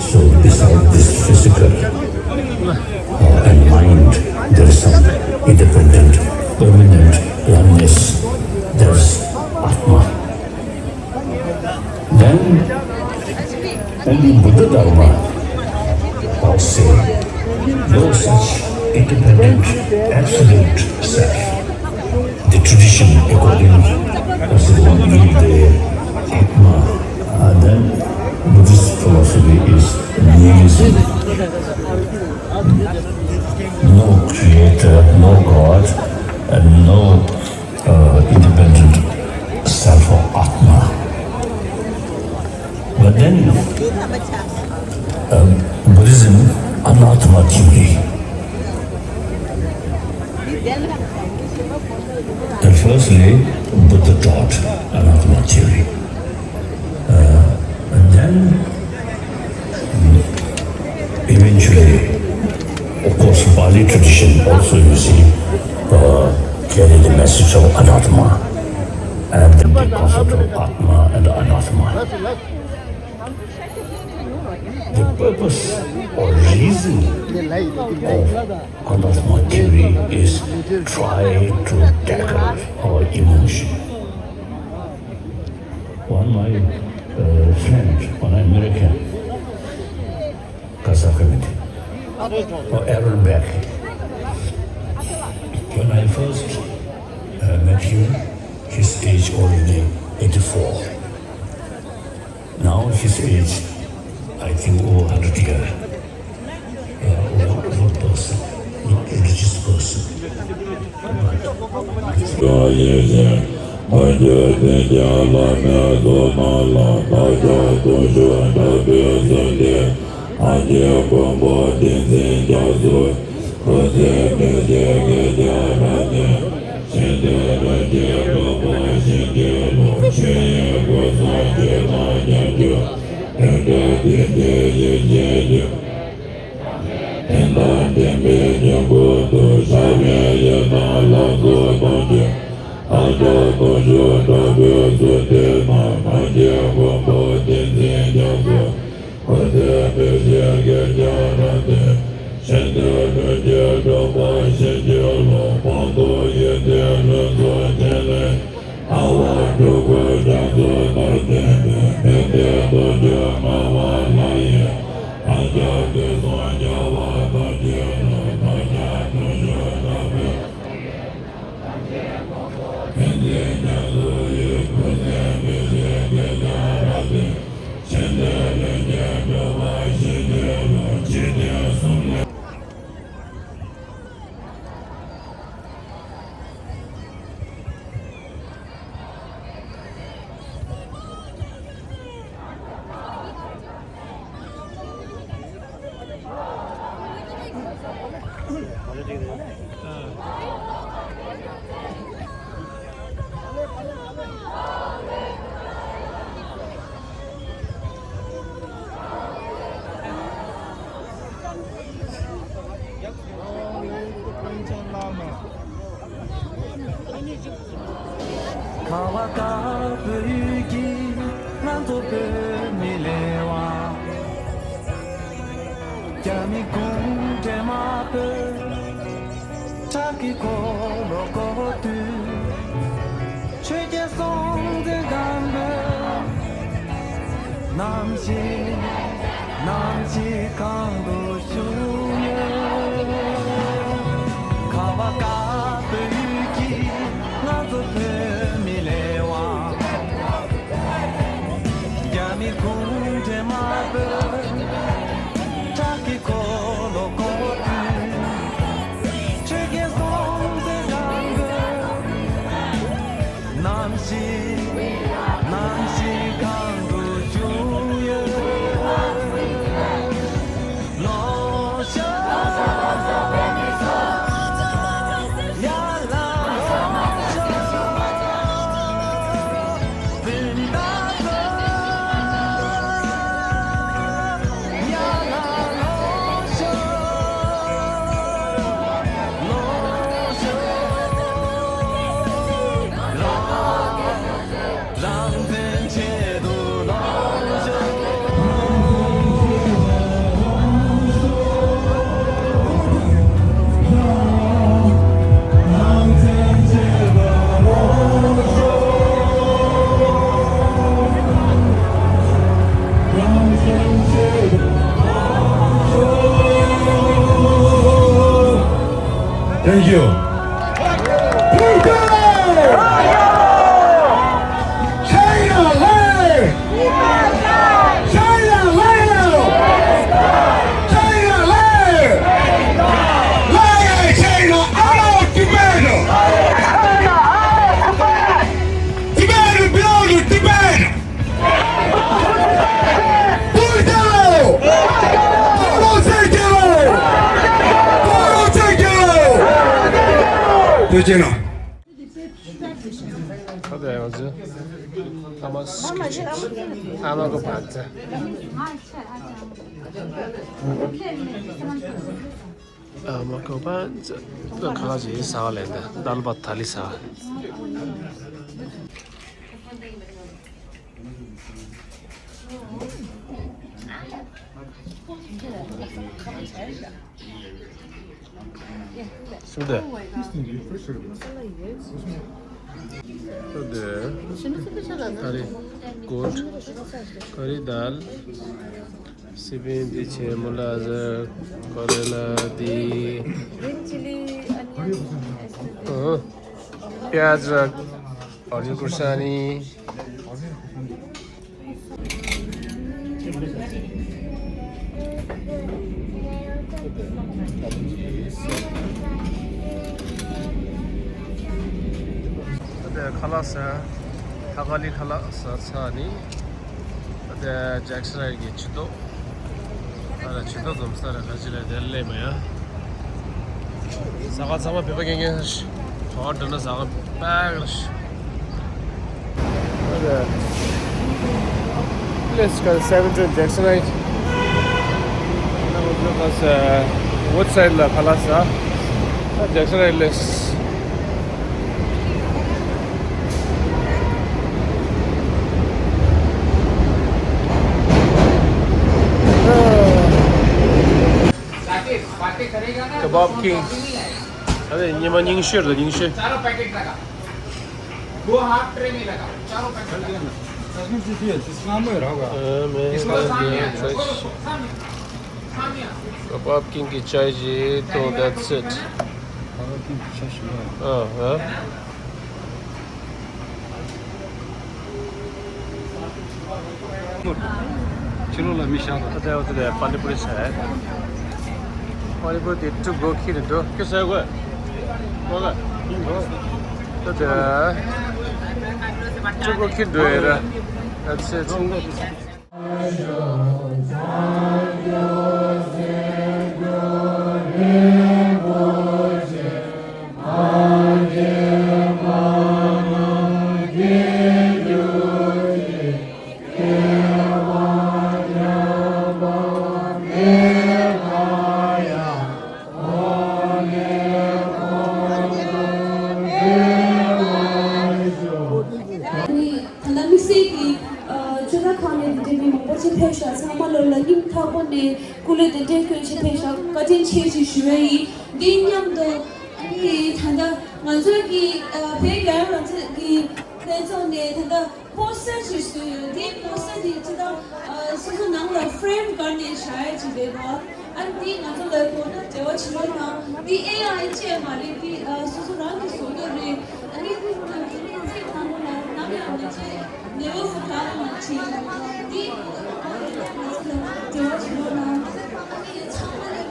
So beside this physical uh, and mind, there is some independent, permanent oneness. There's Atma. Then only Buddha Dharma talks say no such independent absolute self. The tradition according to the Atma, and then Buddhist philosophy is nihilism. No creator, no God, and no uh, independent self or Atma. But then, um, Buddhism, Anatma theory. And firstly, Buddha taught Anatma theory. Uh, and then, mm, eventually, of course, Pali tradition also, you see, uh, carry the message of Anatma. And then the concept of Atma and Anatma. The purpose or reason of Anatma theory is try to tackle our emotion. One my uh, friend, one American, Kazakh community, or Aaron Beck. When I first uh, met him, his age already eighty-four. Now his age, I think, over hundred years. Uh, a wonderful person, not religious person. But ཁ་བ་དཀར་པོའི་ཡུལ་གྱི་ང་ཚོ་བོད་མི་ལས་དབང་། རྒྱ་མི་གུང་ཁྲན་དམར་པོས་ཁྲག་གི་འཁོར་ལོ་བསྐོར་དུས། ཆོས་རྒྱལ་སྲོང་བཙན་སྒམ་པོས་ནམ་ཞིག་ནམ་ཞིག་གང་དུ་བཞུགས་ཡོད། ཁ་བ་དཀར་པོའི་ཡུལ་གྱི་ང་ཚོ་བོད་མི་ལས་དབང་། རྒྱ་མི་གུང་ཁྲན་དམར་པོས་ཁྲག་གི་འཁོར་ལོ་བསྐོར་དུས། ཆོས་རྒྱལ་སྲོང་བཙན་སྒམ་པོས་ནམ་ཞིག་ནམ་ཞིག་གང་དུ་བཞུགས་ཡོད། ལོ་ཤ་ཡ་ལ་ལོ་ཤ། Thank you. China live! China live! China live! Live China out of Tibet! Tibet belong to Tibet! ད་ལྟ་ང་ཚོ་ཨ་མ་སི་ཁི་ཆན། ཨ་མ་གོ་པན་ཛ། ཨ་མ་གོ་པན་ཛ། ད་ཁ་ལག་ཅིག་ཟ་བ་ལེན་ད། དཱལ་བྷ་ཐ་ལི་ཟ་བ། སུ་དེ། སུ་དེ། ཀ་རི་གུད། ཀ་རི་དཱལ། སི་པིན་འདི་ཆེ་མོ་ལ་ཟེར། ཀོ་རེ་ལ་འདི། Green chili, onion, and པི་ཡཱ་ཛི་ར། ཨོ་རི་ཀུ་ཤ་ནི། ད་ལྟ་ཁ་ལག་ཟ། ཐ་ཀ་ལི་ཁ་ལག་ཟ་ཚར་ནི། ད་ལྟ་ཇེག་སན་ཧའེཊ་གི་ཆུ་ཐོག་ཨ་ལ་ཆུ་ཐོག་འཛོམས་ས་ར་ཁ་ཆེ་ར་དེར་སླེབས་མ་ཡ། ཟ་ཁང་ཚང་མ་བོད་པ་རྐྱང་རྐྱང་རེད། ག་པར་འགྲོ་ན་ཟ་ཁང་པག་རེད། ཨ་ལ་པི་ལེ་སི་ཀ་སེ་བེན་ཊི་ཇེག་སན་ཧའེཊ། ཨ་ལ་ཁོ་ཚོ་ཁ་ས་ཝུཌ་སའིཌ་ལ་ཁ་ལག་ཟ། ཨ་ཇེག་སན་ཧའེཊ་ལ་སླེབས། Kebab King. अरे, ཉི་མ་ཉིན་ཤོས་རེད། ཉིན་ཤོས། चारों पैकेट लगा। दो half tray में लगा। चारों पैकेट लगा। इसमें जी है, इसमें हम रहा होगा। ཨ་མེ། इसमें सामने आ जाओ। सामने आ जाओ। सामने आ जाओ। Kebab King གི་ཅའི་ཅིག་དང་that's it. ཨ་ཧ། ཕྱི་ལོགས་ལ་མི་ཤར་བ། ད་ལྟ་འོ་ད་ལྟ་པ་ནི་པུ་རི་ཟ། པ་ནི་པུ་རི་དེ་ཀྲུ་གོ་ཁྱེར་འགྲོ། ཁྱོད་ཟ་དགོས། གོ་ག་ད་ལྟ་ཀྲུ་གོ་ཁྱེར་འགྲོ་ཡ་ར། That's it. ད་ལྟ་དམིགས་བསལ་གྱི་ཨ་ཅོ་ལགས་ཁང་ནས་འདི་འདྲའི་མི་མང་པོ་ཅིག་ཕེབས་ཤག་ཚང་མ་ལོ་ལ་སྙིང་ཐག་པ་ནས་སྐུ་ལས་བདེ་འདྲའི་སྐྱོན་ཆེ་ཕེབས་ཤག་བཀའ་དྲིན་ཆེ་ཞེས་ཞུ་ཡ་ཡིན། འདི་མཉམ་དུ་ཨ་ནི་ད་ལྟ་ང་ཚོའི་གི་ཨ་བོད་རྒྱལ་ཡོངས་རང་བཙན་གྱི་ལྷན་ཚོགས་ནས་ད་ལྟ་པོ་སི་ཊར་ཞིག་བཟོས་ཡོད། འདི་པོ་སི་ཊར་འདི་ཅི་ལྟར་ཨ་སོ་སོ་ནང་ལ་ཕེ་རེམ་བཀར་ནས་བཞག་ཡ་ཅིག་རེད་པ། ཨ་ནི་འདི་ང་ཚོ་ལ་གོ་ན་འབྲེལ་བ་བྱེད་རོགས་གནང་། འདི་ཨེ་ཨའི་ཅིག་མ་རེད། འདི་ཨ་སོ་སོ་རང་གིས་བཟོ་གི་རེད། ཨ་ནི་འདི་ཚིག་དང་པོ་ལ་ནམ་ཡང་མི་བྱེད། ནེ་བར་ཕོར་གོ་ཊ་ལ་མ་བྱེད། འདི་ང་ཚོ་ལ་འབྲེལ་བ་བྱེད་རོགས་གནང་། ཨ་ནི་ཚང་མ་ལ་ང་ཚོའི་ཚེ་བརྟན་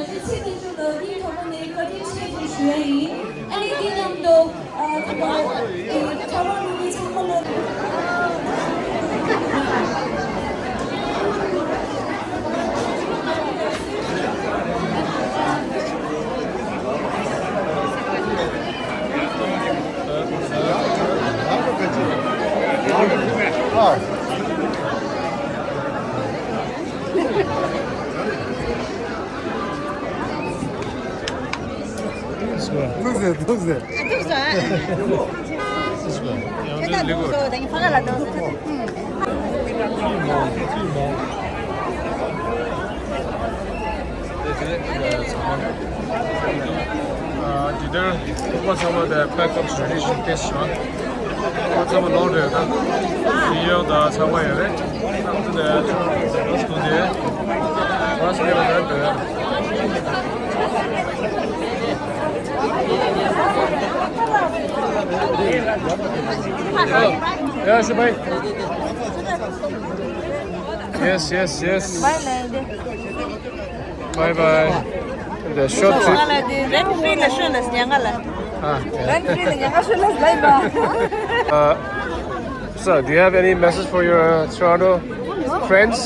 ཕྱུག་ལ་སྙིང་ཐག་པ་ནས་བཀའ་དྲིན་ཆེ་ཞེས་ཞུ་ཡ་ཡིན། ཨ་ནི་འདི་མཉམ་དུ་ཨ་ད་ལྟ་ཨེ་ཁྲ་བ་ནུ་མི་ཚང་མ་ལ། ཐུགས་རྗེ་ཐུགས་རྗེ། ཨ་འདི་ལྟར་ཚོགས་པ་ཚང་མ་དེ་པེག་ཨབ་རེ་ཌི་ཞིག་བྱས་བཞག་ཚང་མ་ལོག་རེད་ད། ཡིན་ཡང་ད་ཚང་མ་ཡོད་རེད། ཚང་མ་དེ་ཚོ་དེ་བ་སི་ལེ་བ་རེད་འདུག་ཡ་ཤི་བའི། Yes, yes, yes. Bye, lady. Bye bye. The short trip. Rent free la shona nyanga la. Ah, yeah. Rent free la nyanga shona bye bye. Uh, so, do you have any message for your uh, Toronto friends?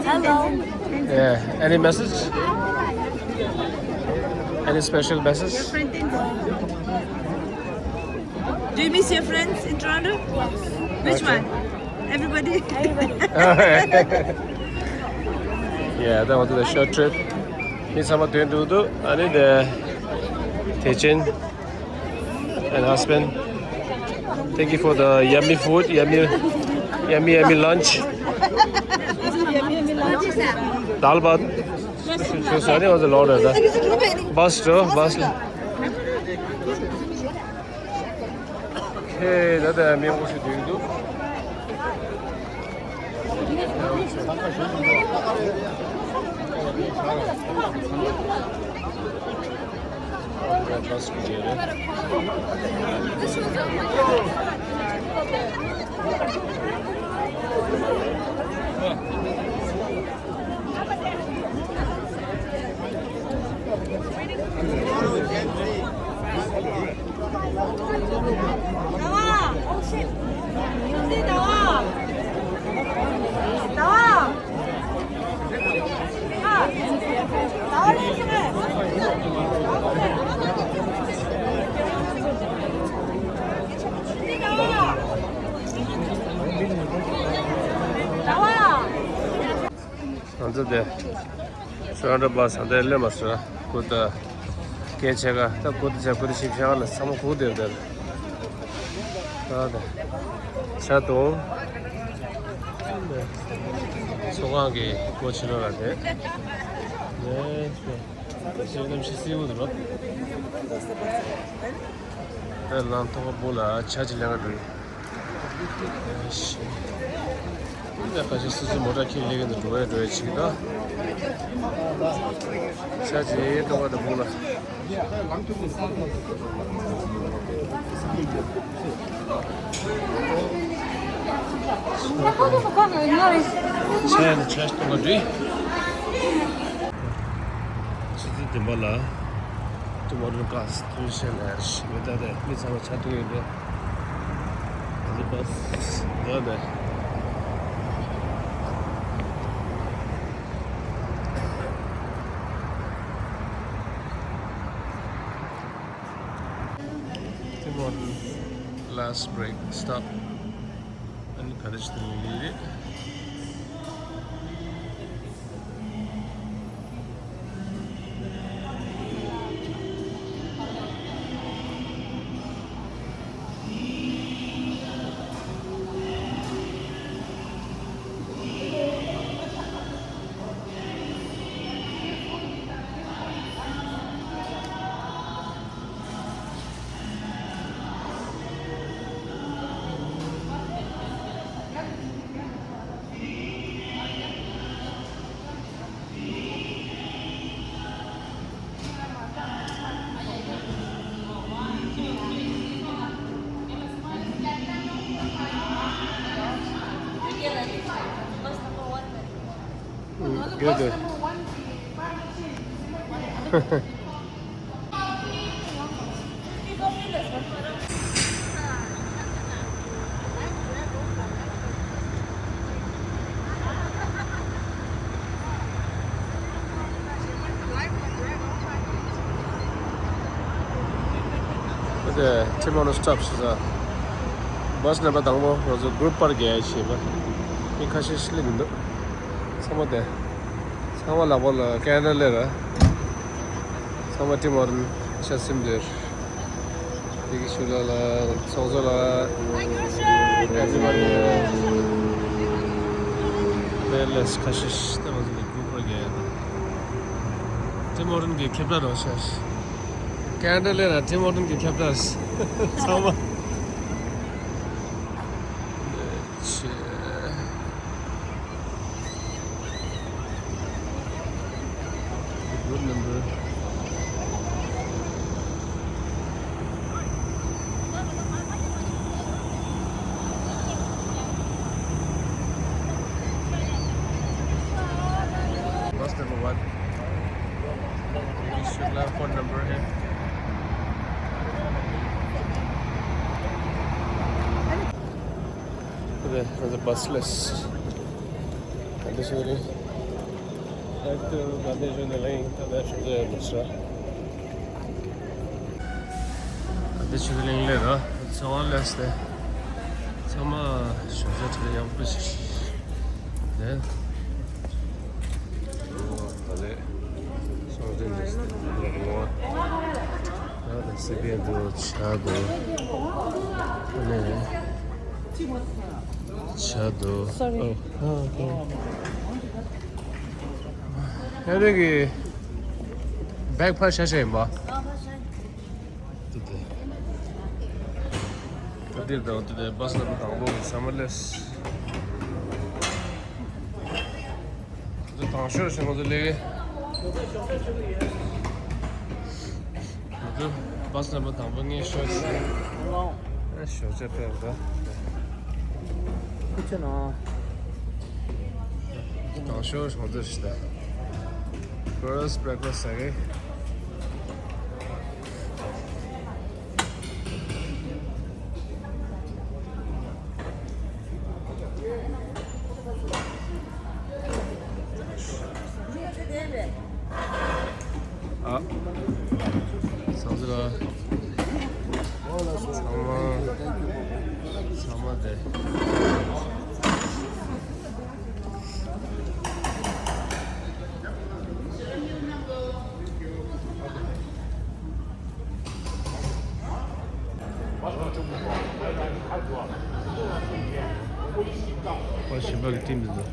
Hello. Yeah. Any message? Any special message? Do you miss your friends in Toronto? Yes. Which one? Everybody? Everybody. Yeah, that was the short trip. Need some doing do do. I need the teaching and husband. Thank you for the yummy food, yummy, yummy, yummy lunch. Dal bhat. So, so, I think it was a lot of that. Bus, bro, bus. Okay, that uh, me also doing do. ང་ཚོ་དེ་ཤོ་ར་འདྲ་པ་ས་འདྲ་སླེབས་མ་སོང་། གུ་ད་སྐད་ཆ་ག་ད་གུ་ད་ཆ་གུ་ད་ཞིབ་ཆ་ག་ལ་ཚང་མ་གུ་དེར་དེར་ད་ད་ཆ་དུང་ཚོགས་ཁང་གི་སྒོ་ཕྱི་ལོགས་ལ་དེ་ནས་ཤེས་ནམ་ཤི་སིའུ་དུ་རོ། ད་ལང་ཐོག་བུ་ལ་ཆ་ཅི་ལེན་ག་འགྲོ་ཡི། ད་ཁ་ཤས་སོ་སོའི་མོ་ཊ་ཁྱེར་སླེབས་ཀྱི་འདུག་འགྲོ་བའི་འགྲོ་བའི་ཆིག་ད། ཤ་ཅི་ཏོག་ད་བུ་ལ། ཤ་ནི་ཆ་ཏོག་འགྲོ། ཆུ་ཚོད་བདུན་པ་ལ་ཏུ་མོ་རོ་ཀ་སི་ཐུ་ཤན་ཨེར་ཤི་མི་ད་དེ་མི་ཚང་མ་ཆ་ཐུག་ཡོད་འགྲོ། ཨ་ནི་བ་སི་ཡོད་དེ། ཏུ་མོ་རོ་ལ་སི་ཊི་བྷི་རེག་སི་ཊོབ། ཨ་ནི་ག་རེ་ཞིག་ཏུ་ཡོང་གི་རེད། Good. ཏུ་མོ་རོ་སི་ཊོབ་ཞིག་ས། བ་སི་རྣམ་པ་དང་པོ་ང་ཚོ་གུ་རུབ་པར་རྒྱག་ཡ་ཞེས་པ། མི་ཁ་ཤས་ཤིག་སླེབས་མི་འདུག་ཚང་མ་དེ། ཚང་མ་ལག་པ་ལ་ཀེ་ན་ཌ་སླེབས་ར། ཚང་མ་ཏུ་མོ་རོ་ཆ་སིམ་དེར། དེ་གི་ཤུལ་ལ་ལ་ཚོགས་གཙོ་ལ་ཨེ་བི་རི་བ་ཌི་ལ་ལས་ཁ་ཤས་ཤིག་ད་ང་ཚོ་ནི་གུ་རུབ་པར་རྒྱག་ཡ་ད། ཏུ་མོ་རོ་གི་ཁེབས་ལ་རོ་ཤ་ཤ། ཁེ་ན་ཌ་ལ་ཡིན་ན་ཊིམ་ཧོར་ཊན་གྱིས་ཁྱབ་བསྒྲགས་ཚང་མ། Good number. Bus number one. Please should have phone number here. Okay, the bus list. And this is Back to Gandhi Jyoti Lane, international airport. འདི་ཆུ་ཚོད་གླིང་ལས་ར། ཚང་མ་ལས་ཏེ། ཚང་མ་ཞོགས་ཇ་དེ་ཡག་པོ་ཞིག་ལས། ཨོ་ད་ལས། སོང་ཙང་འདི་ལས་ངོ་། ད་ད་སི་པན་འདུག་ཇ་འདུག་ཨ་ནི། ཇ་འདུག Sorry. ཨོ་ཨ་ཨོ། ཡ་རེ་གི་བེག་ཕར་ཤ་ཤ་ཡིན་པ། ཏུ་ཏེ། ཏུ་ཏེ་དང་ཏུ་ཏེ་བས་ལ་དང་པོ་གི་ས་མ་ལེས། ཏུ་ཏེ་དང་ཤོར་ཞིང་ཏུ་ལེ། ཏུ་བས་ལ་དང་པོ་ངས་ཤོར་ཞིང་། ཨ་ཤོར་ཆ་པས་ད། ཁུ་ཆ་ན། དང་ཤོར་ཞིང་ཏུ་ཞིག་ད། First breakfast ཟ་གི། ཨ། ཚང་མ་ཚང་མ་ཚང་མ་བདེ། པ་ཞིམ་པ་གི་ཊིམ་འདི་ཚོ།